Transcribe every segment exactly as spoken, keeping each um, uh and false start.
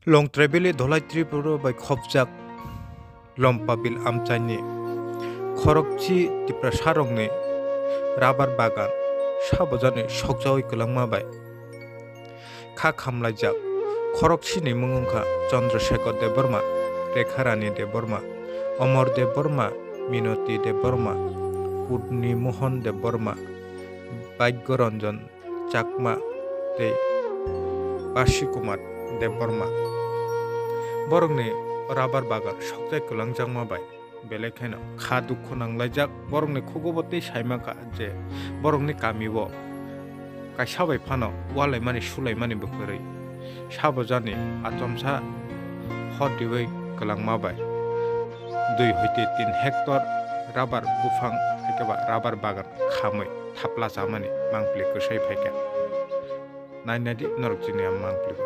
Longtraibili Dholai Tripura bai khopjak Lompabil amchaini khorokchi Tiprasarokni rabar bagan sabojani sokjawi kwlangma bai kha khamlaijak. Khoroksini mung wngkha Chandrasekhar Debbarma, Rekharani Debbarma, Amar Debbarma, Minoti Debbarma, Pudni Mohan Debbarma, Bhagya Ranjan Chakma tei Bashi Kumar Debbarma. Borokni rabar bagan sokjai kwlangjakma bai belai kheno kha dukhu nanglaijak. Borokni khugobo tei saimankha je borokni kamio kaisa bai phano ualaimani sulaimani bwkharwi sabojani achomsa hor riwi kwlangma bai dui hoite tin hektor rabar buphang haikhe ba rabar bagan khamwi thapla chamani mangpili kwsai phaikha. Nainadi norok chini a mangpili bo.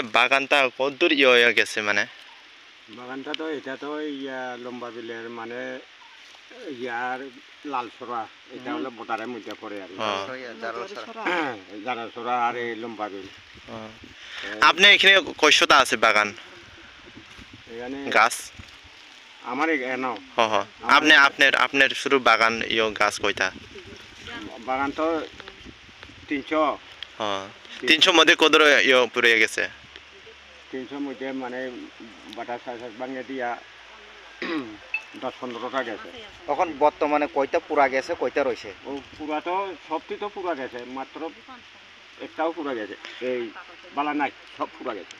বাগানটা কতদূর ইয়ে হয়ে গেছে মানে? বাগানটা তো, এটা তো ইয়া লম্বা বিলের মানে ইয়ার লালসরা, এটা হুম। হলো বর্ডারের মধ্যে পড়ে আর কি। ও। জারাসরা। জারাসরা আর এই লম্বা বিল। ও। এই আপনি এখানে কয়শোটা আছে বাগান? এখানে গাছ? আমার এখানে হ, হ। আমার আপনি, আপনার, আপনার শুধু বাগান ইয়ে গাছ কয়টা? বাগান তো তিনশো। হ। তিন- তিনশো মধ্যে কত ইয়ে পুড়ে গেছে? তিনশো মধ্যে মানে বাটা সাত সাত ভাঙে দিয়া দশ পনেরোটা গেছে। এখন বর্তমানে কয়টা পুরা গেছে, কয়টা রয়েছে? ও পুরা তো সবটি তো পুরা গেছে, মাত্র একটাও পুরা গেছে, এই বালা নাই, সব পুরা গেছে।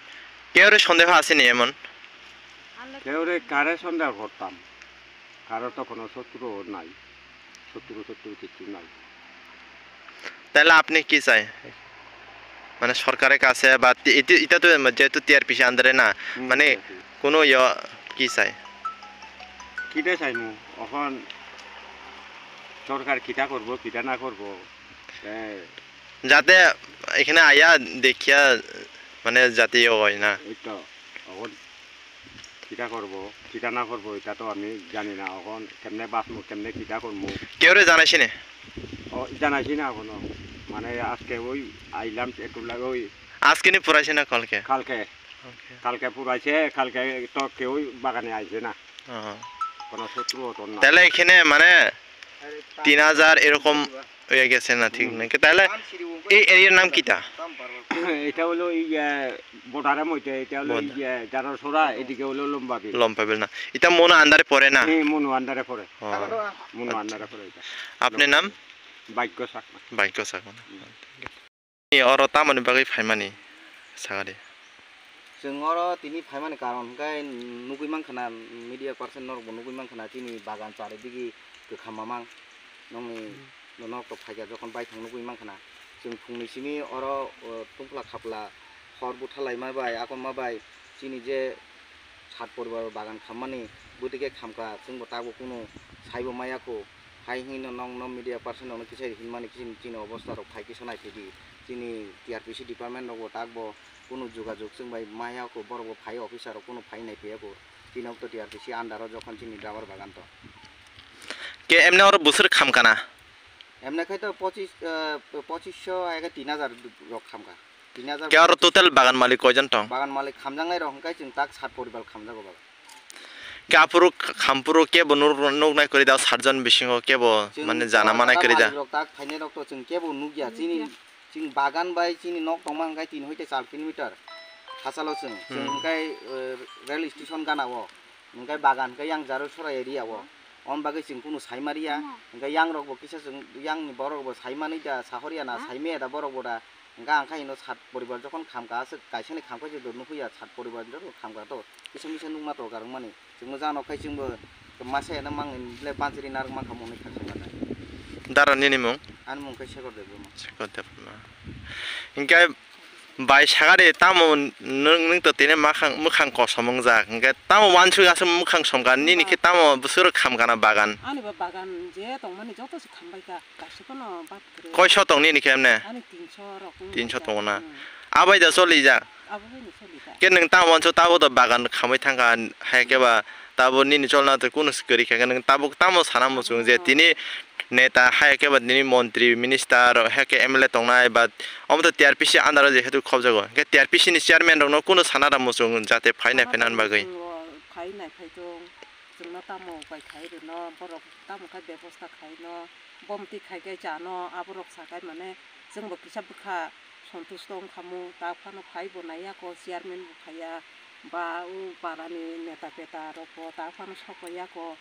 কেউরে সন্দেহ আসেনি এমন? কেউরে কারে সন্দেহ করতাম? কারো তো কোনো শত্রু নাই, শত্রু শত্রু কিছু নাই। তাহলে আপনি কি চাই? মানে সরকারের কাছে বা তি-, এটি-, এটা তো যেহেতু টিআরপিসি আন্ডারে না, হুম, মানে টিআরপিসি। কোনো ইয়ে কি চাই? কিটা চাইমু? এখন সরকার কিটা করবো, কিটা না করবো, এ, যাতে এখানে আয়া দেখিয়া মানে যাতে ইয়ে হয় না। ওই তো, এখন কিটা করবো, কিটা না করবো, এটা তো আমি জানি না। এখন কেমনে বাঁচমু, কেমনে কিটা করমু। কেউরে জানাইছি নি? ও, জানাইছি না এখনো। মানে আজকে ওই আইলাম একটু লাগে ওই আজকে নি পুরাইছে না কালকে? কালকে। ওকে। কালকে পুরাইছে, কালকে তো কেউ বাগানে আইছে না। ও। কোনো শত্রু হতো না। তাহলে এখানে মানে তিন হাজার এরকম হয়ে গেছে না, ঠিক হুম। নাকি? তাহলে এই এরিয়ার নাম কিটা? এটা হলো এই, আহ, বর্ডারের মধ্যে, এটা হলো এই বর্ডার। যে জারাসরা, এদিকে হলো লম্বা বিল। লম্বা বিল না? এটা মনো আন্ডারে পড়ে না? হ্যাঁ, মনো আন্ডারে পড়ে। ও। মনো আন্ডারে পড়ে এটা। আপনার নাম? ভাগ্য চাকমা। ভাগ্য চাকমা। হুম। Ni oro tamoni bagwi phaimani sagadi. Chwng oro tini phaimani karon hwnkhe nugwi mankha na, media person norokbo nugwi mankha na, chini bagan chari digi kwkham mamang nokni norok to phaikha jokhon baithang nugwi mankha na. Chwng phungni simi oro, o, tungphla khapla hor butha laima bai, akonma bai chini je sat poribar bagan khammani bwtwike khamkha, chwngbo tabuk kunu saibo maya kho. Hai hwnwi no nokno media person rokno kisa hinmani kisa chini obostha rok phai kisa naiphidi. Chini T R P C department rokbo takbo kunu jogajog chwng bai maya kho, borokbo phai officer rok kunu phai naiphiyakho. Chini okto T R P C under o jokhon chini rubber bagan to. Ke emne oro bwswk khamkana? Emne khai to pochis, eh, pochis sho eke tin hajar rok khamkha. Tin hajar. Ke aro total bagan malik koijon tong? Bagan malik khamjaknai rok hwnkhe chwng tak sat poribar khamjago bagan. Ke aphuru khampuru kebo nur-, nuknai kwrwi da satjon bisingo kebo chwng mane jana manai kwrwi da. Malik rok tak phainai rok to chwng kebo nukya. Chini, chini bagan bai chini nok tongma hwnkhe tin hoite char kilometer. Hachalo chwng. Chwng hmm. Hwnkhe, eh, rail station gana o. Hwnkhe bagan hwnkhe yang Jarosora area o. On bagwi chwng kunu saimariya. Hwnkhe yang rokbo kisa chwng, yang ni borok bo saimani da, sahoriya na, hmm. Saimaya da borok bo da. Hwnkhe ang khe ino sat poribar jokhon khamkha, aswk kaisani khamkha je do nukhuya, sat poribar jokhon khamkha to kisa misa nukma to karwngmani. Chwngno jano khai chwngbo masa eno mang le banchiri narwk mankha mwnwi kha khamkha. Dara nini mung? Ani mung khe Shekhar Debbarma. Shekhar Debbarma. Hwnkhe bai sagari tamo nwng, nwng to tini makhang, mwkhang kosom wngjak. Hwnkhe tamo wansuk aswk mwkhang somkha, nini khe tamo bwswk khamkha na bagan? Ani ba bagan je tongmani joto se khambaikha, kaisa phano bad kwrwi. Koi so tong nini khe emne? Ani tinso rok wng. Tinso tongo na? Hmm. Abai da cholijak? Abo bai ni cholijak. Ke nwng tamo wanso tabo to bagan khamwi thangkha, hai khe ba tabo nini cholna twi kunu se kwrwi kha khe nwng tabuk tamo sana muchung je tini neta hai khe ba tini montri minister hai khe M L A tongnai ba omo to T R P C under o jehetu khobjago. Hwnkhe T R P C ni chairman rokno kunu sana da muchung jate phai nai phai nan bagwi. Phai nai phai tong, chwngno tamo upai khai rwno, borok tamo khe bebosta khaino, bomti khai khe chano, aborok sakai mane chwngbo kisa bwkha. Sontusto wngkhamu, ta phano phaibo naiyakho, chairman bo phaiya, ba o parani neta peta rokbo ta phano sokpaiyakho,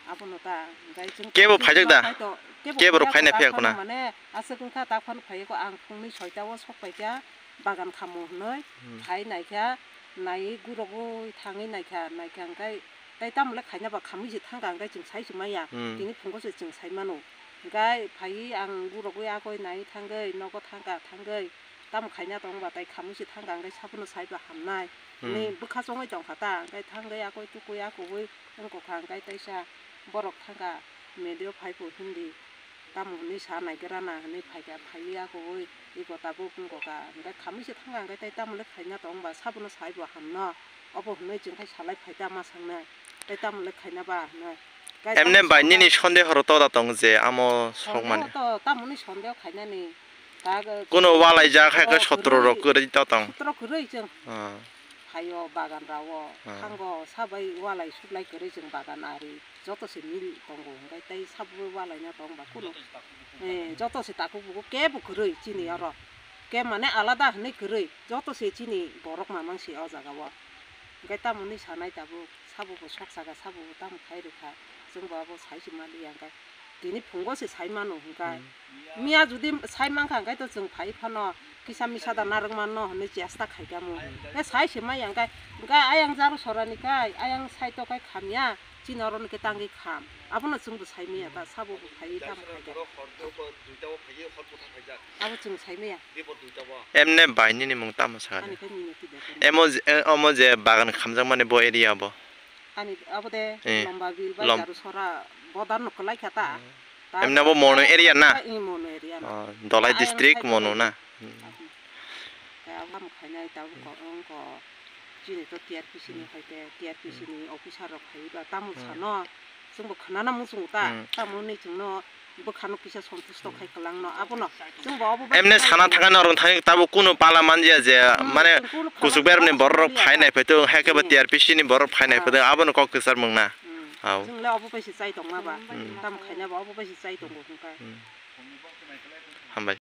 abono ta, hwnkhe chwng kebo phaijak da? Kebo rok phaina phaiya khuna? Mane aswk wngkha, ta phano phaiyakho, ang phungni soita o sokpaikha bagan khamu hwnwi, hmm. Phai naikha, naiwi gurogwi thangwi naikha, naikha hwnkhe tei tamole khaina ba khamwi se thangkha, hwnkhe chwng sai se maya, hmm. Tini phungo se chwng sai mano. Hwnkhe phaiwi ang gurogwi agoi naiwi thangwi nogo thangkha, thangwi tamo khaina tong ba tai khamwi se thangkha, hwnkhe sabono saiba hamnai. Hmm. Hwnwi bwkha chongwi tongkha ta, hwnkhe thangwi agoi tukui akugui wngkokha, hwnkhe teisa borok thangkha media phaibo hindi. Tamo hwnwi sa naigra na hwnwi phaikha, phaiya kuwi iko tabuk wngkha. Hwnkhe khamwi se thangkha, hwnkhe tei tamo le khaina tong ba, sabono saibo hamno. Obo hwnwi chwng khai salai phaita ma sangnai. Tei tamo le khaina ba hwnwi. Emne bai nini sondeho ro toda tong je amo sokmani. Sondeho to tamoni sondeho khainani. Kuno walaijak hai khe sotro rok kwrwi to tong. Sotro kwrwi chwng. Ah. Phaio bagan rao. Ah. Thango sabai walai suklai kwrwi chwng bagan ari. Joto se mil tongo, hwnkhe tei sabo walaina tong ba kuno. Joto se takhuk bukhuk. Eh, joto se takhuk bukhuk, kebo kwrwi chini oro. Kebo mane alada hwnwi kwrwi, joto se chini borok mamang se o jaga o. Hwnkhe tamoni sanai tabuk, sabo bo sok saka, sabo bo tamo khai rwkha, chwng bo abo sai se maliya hwnkhe. Tini phungo se sai mano hwnkhe. Hmm. Miya jodi sai mankha hwnkhe to chwng phai phano kisa misa da narwk manno hwnwi chesta khaikha mo. Hwnkhe sai se maya hwnkhe, hwnkhe ayang jaru sorani kai, ayang sai to kai khamya. Chini oro ni khe tangwi kham. Abono chwngbo sai maya ta, sabo bo phaiwi tamo khai da. Abo chwng sai maya. Emne bai nini mung tamo sakha? Ani khe Minoti Debbarma. Emo je, e, omo je bagan khamjakmani bo area bo? Ani abo de Eh, Lomba Bil bai Lom- Jaru Sora bodar no kwlai kha ta. Hmm. Ta Emne bo Mono area na? Ing Mono area na. Oh, Dolai Ayang district sai Mono kwlai na? Hmm. Khe abo tamo khainai tabuk ko, wng ko. Chini to T R P C ni Hmm. hai khe, T R P C Hmm. ni officer rok phaiwi ba tamo Hmm. sano. Chwngbo khwnana muchungo ta, Hmm. tamoni chwngno bwkhano kisa sontusto khai kwlangno, abono chwngbo obo bai Emne sana thangani norok thani tabuk kunu pala manjia je, Hmm, mane chwng kunu kuchuk khana bermni borok rok manjia phai ta. nai phaito, hai khe ba Hmm. T R P C ni borok phai nai Ah. phaito, abono kok kwchar mung na. Hmm. Au. Chwngle obo bai se chai tongma ba, Hmm. tam khaina ba obo bai se chai tongo hwnkha. Hmm. Hambai.